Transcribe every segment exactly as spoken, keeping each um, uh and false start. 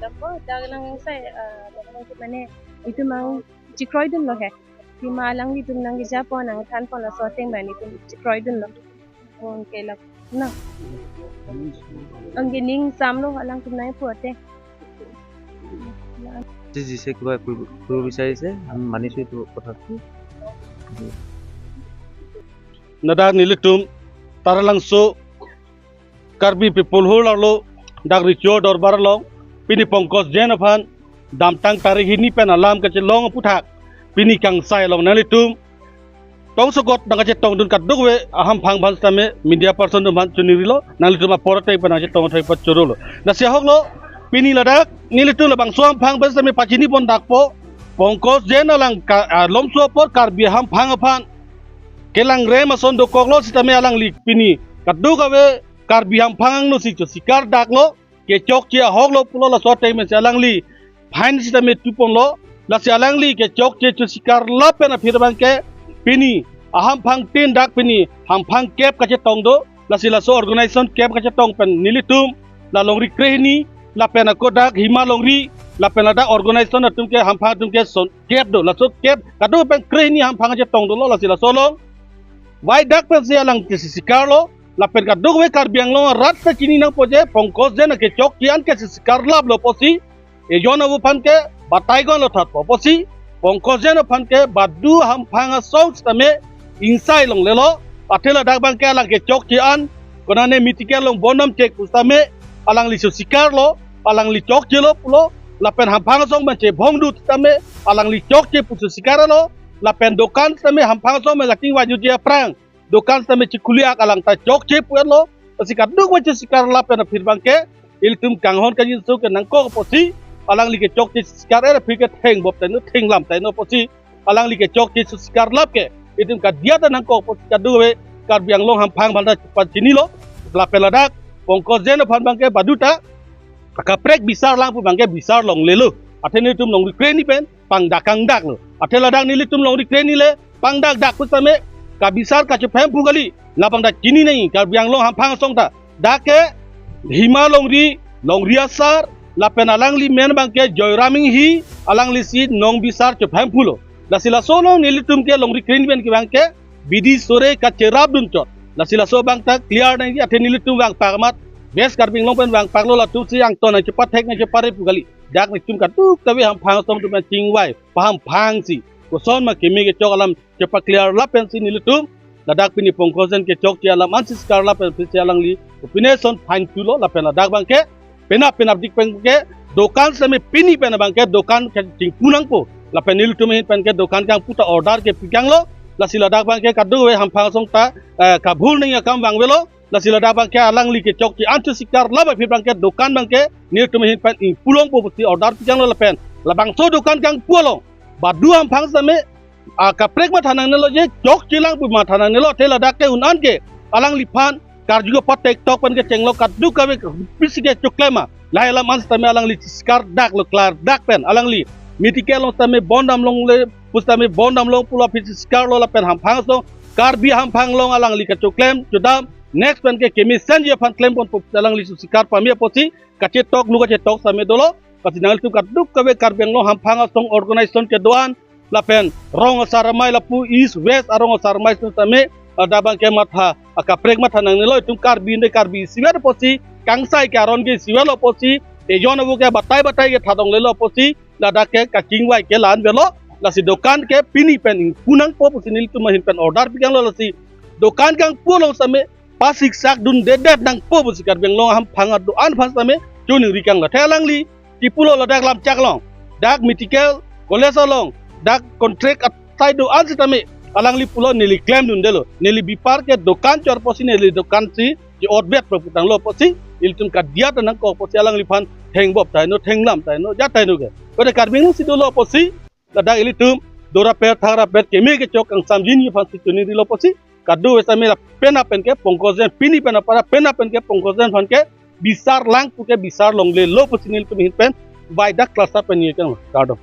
Dapo, dak lang sai, ah, dak lang mane, itum mang chekroidunlo he. Pima alanglitum nangkejapon, nangthanpon laso ateng mane itum chekroidunlo. Anke lak, na. Anke ning samlo alangtum nangpu ateng. Jise kua kuru bisai se, ham mani sui tu kotha. Ladak nelitum Taralangso Karbi People Hall arlo dak Richo Dorbar along pini Pankaj Jain aphan damtang tarik hini pen alam kachelong aputhak pini kangsai along nanglitum tongsokot nangkachetongdun kadokave ahamphang aphan sitame media person atum aphan choningrilo, nanglitum apor ateng pen nangchetong thek pachorolo. Lasi ahoklo, pini ladak nelitum labangso ahamphang pen sitame pachinipon dakpo, Pankaj Jain alang ka, ah, lomso apor Karbi ahamphang aphan kelangrem ason dokoklo sitame alangli pini kadokave Karbi ahamphang angno si chosikar daklo, kechokche ahoklo pulo, laso ateng pensi alangli fine sitame tuponlo. Lasi alangli kechokche chosikar lap pen aphi abangke pini ahamphang tin dak pini hamphang kep kachetong do. Lasi laso organization kep kachetong pen nelitum la longri krehini lapen ako dak Hima longri lapen ladak organization atum ke hamphang atum ke son kep do. Laso kep kadokave pen krehini hamphang kachetong dolo. Lasi laso along vai dak pensi alang chesisikarlo. Lapen kadokave Karbi Anglong arat ta chini nangpo je Pankaj Jain akechokche an ke sisikar laplo pusi, ejon avo aphan ke batai gonlo thatpo pusi, Pankaj Jain aphan ke badu hamphang asong sitame ingsai longlelo, athe ladak abangke alang kechokche an konane medical along bondam chek pu sitame alangli chosikarlo, alangli chokchelo pulo, lapen hamphang asong pen chebhong dut sitame alangli chokche pu chosikarlo, lapen dokan sitame hamphang asong pen kachingvai jutji aphrang dokan sitame chikhuli ak alang ta chokche pu-etlo. Lasi kadokave chosikar lap pen aphi abangke ilitum kanghon kangjinso ke nangkok pusi, alangli kechokche sikar er aphi ke thengbop taino, thenglam taino pusi, alangli kechokche sikar lap ke itum kadiya ta nangkok pusi kadokave Karbi Anglong hamphang aphan ta pachinilo. Lapen ladak Pankaj Jain aphan abangke badu ta kaprek bisar lang pu abangke bisar longlelo. Athe nelitum longri krehini pen pangdak kangdaklo. Athe ladak nelitum longri krehini le pangdakdak pu sitame kabisar kachephem pu kali. Labang dak chini nai Karbi Anglong hamphang asong ta. Dak ke Hima longri, longri asar, lapen alangli men abangke Joyram Inghi, alangli si nongbisar chephem pulo. Lasi laso along nelitum ke longri krehini pen ke abangke bidi sore kacherapdun chot. Lasi laso abang ta clear nangji, athe nelitum vangpak amat West Karbi Anglong pen vangpaklo, latum si angton nangchepathek nangchepare pu kali. Dak nelitum kadokave hamphang asong atum pen chingvai pahamphang si koson ma keme kechok alam chepaclear lap pensi nelitum ladak pini Pankaj Jain kechokche alam an sisikar lap pensi alangli pine son fine tulo. Lapen ladak abangke penap penapdik pen ke dokan sitame pini pen abangke dokan ke chingpu nangpo. Lapen nelitum ahin pen ke dokan kangpu ta order ke pikanglo. Lasi ladak abangke kadokave hamphang asong ta, eh, kabhul nangji akam vangvelo. Lasi ladak abangke alangli kechokche an chosikar lap aphi abangke dokan abangke nelitum ahin pen ingpu longpo pusi order pikanglo lapen labangso dokan kangpu along badu hamphang sitame, ah, kaprek matha nangnelo je chokche lang pu matha nangnelo, athe ladak ke un-an ke alangliphan karju kepatek tok pen kechenglo kadokave pisi kechoklem ma. Lahai alam an sitame alangli sisikar daklo, clear dak pen alangli medical along sitame bondam longle pu sitame bondam long pulo aphi sisikarlo lapen hamphang asong Karbi hamphang along alangli kachoklem chodam next pen ke kemesenji aphan klemponpo alangli sisikar pame apotsi kachetok lu kachetok sitame dolo. Lasi nanglitum kadokave Karbi Anglong hamphang asong organization kedo-an lapen rong asar amei lapu East West arong asar amei sitame, ah, ladak abangke matha, ah, kaprek matha nangnelo, itum Karbi ande Karbi isivet apotsi, kangsai ke aron ke isivetlo apotsi, ejon avo ke batai batai ke thadonglelo apotsi, ladak ke kachingvai ke la-an avelo. Lasi dokan ke pini pen ingpu nangpo pusi nelitum ahin pen order pikanglo. Lasi dokan kangpu along sitame pasiksak dundedet nangpo pusi Karbi Anglong hamphang kedo-an aphan sitame choningri kanglo. Athe alangli Kipulo ladak Lamchak along, dak medical college along, dak contract asai do-an sitame alangli pulo neli klemdundelo. Neli bipar ke dokan chor pusi neli dokan si ke-otvet putanglo pusi, ilitum kadiat nangkok pusi alangliphan thengbop tahai no, thenglam tahai no, jat tahai no ke. Kode Karbi Anglong si dolo pusi, ladak ilitum dorapet tharapet keme kechok kangsamjin aphan si choningrilo pusi, kadokave sitame lapen apen ke Pankaj Jain, pini pen apara pen apen ke Pankaj Jain aphan ke bisar lang pu ke bisar longlelo pusi nelitum ahin pen baidak klasa pen ye kang kardom.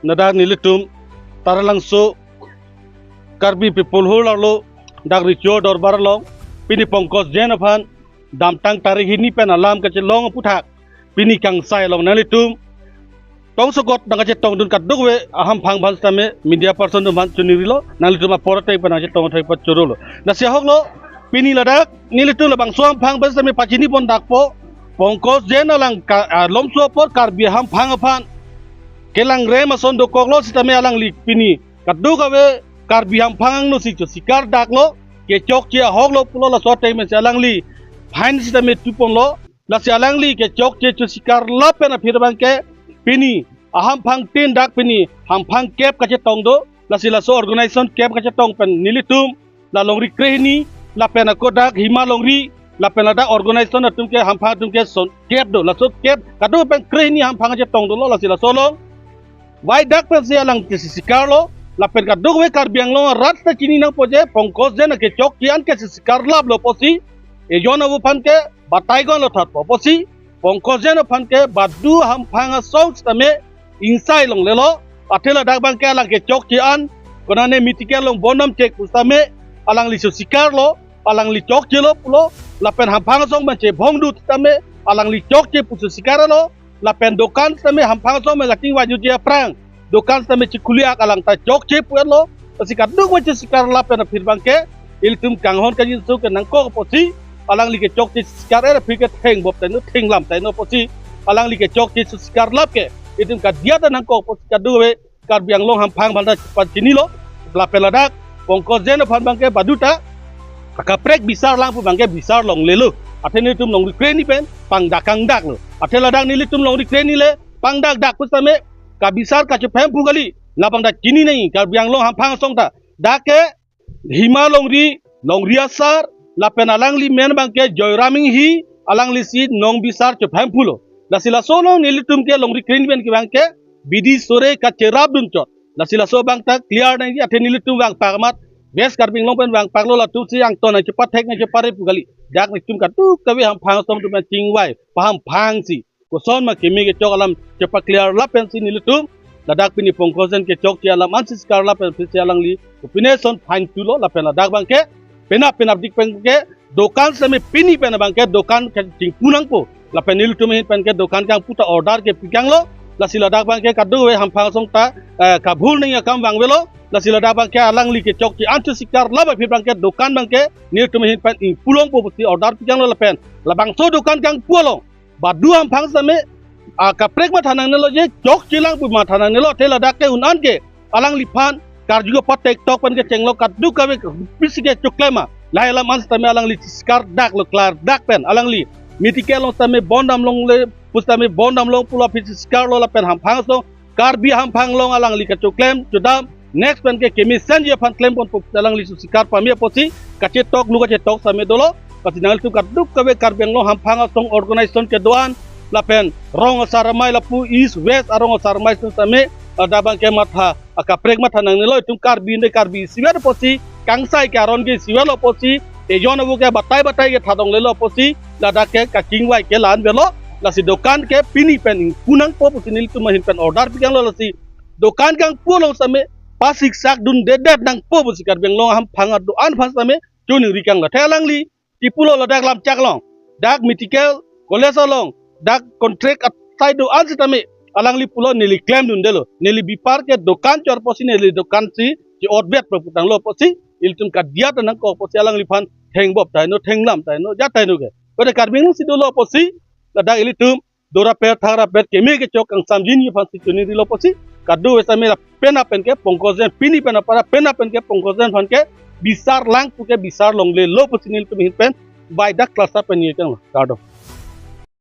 Ladak nelitum Taralangso Karbi People Hall arlo dak Recho Dorbar along pini Pankaj Jain aphan damtang tarik hini pen alam kachelong aphuthak pini kangsai along nanglitum tongsokot nangkachetongdun kadokave ahamphang aphan sitame media person atum aphan choningrilo, nanglitum apor ateng pen nangchetong thai pachorolo. Lasi ahoklo, pini ladak nelitum labangso ahamphang aphan sitame pachini pondakpo, Pankaj Jain alang ka, ah, lomso apor Karbi ahamphang aphan kelangrem ason dokoklo sitame alangli pini kadokave Karbi ahamphang angno si chosikar daklo, kechokche ahoklo pulo, laso ateng pen si alangli fine sitame tuponlo. Lasi alangli kechokche chosikar lap pen aphi abang ke pini ahamphang tin dak pini hamphang kep kachetong do. Lasi laso organization kep kachetong pen nelitum la longri krehini, lapen ako dak Hima longri, lapen ladak organization atum ke hamphang atum ke son kep do. Laso kep kadokave pen krehini hamphang kachetong dolo. Lasi laso along baidak pensi alang kesi sikarlo, lapen kadokave Karbi Anglong arat ta chini nangpo je Pankaj Jain kechokche an kesi sikar laplo pusi, ejon abu aphan ke batai gonlo thatpo pusi, Pankaj Jain aphan ke badu hamphang asong sitame ingsai longlelo, athe ladak abang ke alang kechokche an, konane medical along bondam chek pu sitame alangli chosikarlo, alangli chokchelo pulo, lapen hamphang asong pen chebhong do sitame alangli chokche pu chosikarlo, lapen dokan sitame hamphang asong pen kachingvai jutji aphrang dokan sitame chikhuliak alang ta chokche pu-etlo. Lasi kadokave chosikar lap pen aphi abang ke ilitum kanghon kangjinso ke nangkok pusi, alangli kechokche sikar-et aphi ke thengbop tahai no, thenglam tahai no pusi, alangli kechokche chosikar lap ke ilitum kadiat nangkok pusi kadokave Karbi Anglong hamphang aphan ta pachinilo. Lapen ladak Pankaj Jain aphan abang ke badu ta akaprek bisar lang pu abang ke bisar longlelo. Athe nelitum longri krehini pen pangdak kangdaklo. Athe ladak nelitum longri krehini le pangdakdak pu sitame kabisar kachephem pu kali. Labang ta chini nangji Karbi Anglong hamphang asong ta. Dak ke Hima longri, longri asar, lapen alangli men abang ke Joyram Inghi, alangli si nongbisar chephem pulo. Lasi laso along nelitum ke longri krehini pen ke abang ke bidi sore kacherapdun chot. Lasi laso abang ta clear nangji, athe nelitum vangpak amat West Karbi Anglong pen vangpaklo, latum si angton nangchepathek nangchepare pu kali. Dak nelitum kadokave hamphang asong atum pen chingvai, pahamphang si koson ma keme kechok alam chepaclear lap pensi nelitum ladak pini Pankaj Jain kechokche alam an si sikar lap pensi alangli kopine son fine tulo, lapen ladak abang ke penap penapdik pen ke dokan sitame pini pen abang ke dokan ke chingpu nangpo, lapen nelitum ahin pen ke dokan kangpu ta order ke pikanglo. Lasi ladak abang ke kadokave hamphang asong ta, eh, kabhul nangji akam vangvelo. Lasi ladak abang ke alangli kechokche an chosikar lap aphi abang ke dokan abang ke nelitum ahin pen ingpu longpo pusi order pikanglo, lapen labangso dokan kangpu along badu hamphang sitame akaprek matha nangnelo je chokche lang pu matha nangnelo, athe ladak ke un-an ke alangliphan karju kapatek tok pen kechenglo, kadokave pisi ke choklem ma lahai alam an sitame alangli sikar daklo, klardakpen alangli medical along sitame bondam longle pu sitame bondam long pulo, aphi sikarlo, lapen hamphang asong Karbi hamphang along alangli kachoklem chodam next pen ke kemesenji aphan klemponpo, alangli si sikar pame pusi kachetoklu, kachetok sitame dolo. Lasi nanglitum kadokave Karbi Anglong hamphang asong organization kedo-an, lapen rong asar amei lapu East West arong asar amei sitame, eh, ladak abang ke matha akaprek matha nangnelo, itum Karbi ande Karbi isivet pusi, kangsai ke aron ke isivetlo pusi, ejon abu ke batai batai ke thadonglelo pusi, ladak ke kachingvai ke la-an avelo. Lasi dokan ke pini pen ingpu nangpo pusi nelitum ahin pen order pikanglo. Lasi dokan kangpu along sitame pasiksak dundedet nangpo pusi Karbi Anglong hamphang do-an aphan sitame choningri kanglo. Athe alangli kipulo ladak Lamchak along, dak medical college along, dak contract asai do-an sitame alangli pulo neli klemdundelo. Neli bipar ke dokan chor pusi neli dokan si ke-otvet putanglo pusi, ilitum kadiat nangkok pusi alangliphan thengbop tahai no, thenglam tahai no, jat tahai no ke. Kode Karbi Anglong si dolo pusi, ladak ilitum dorapet tharapet keme kechok kangsamjin aphan si choningrilo pusi, kadokave sitame lapen apen ke Pankaj Jain, pini pen apara pen apen ke Pankaj Jain aphan ke bisar lang pu ke bisar longlelo pusi nelitum ahin pen baidak klasa pen ye kang kardom.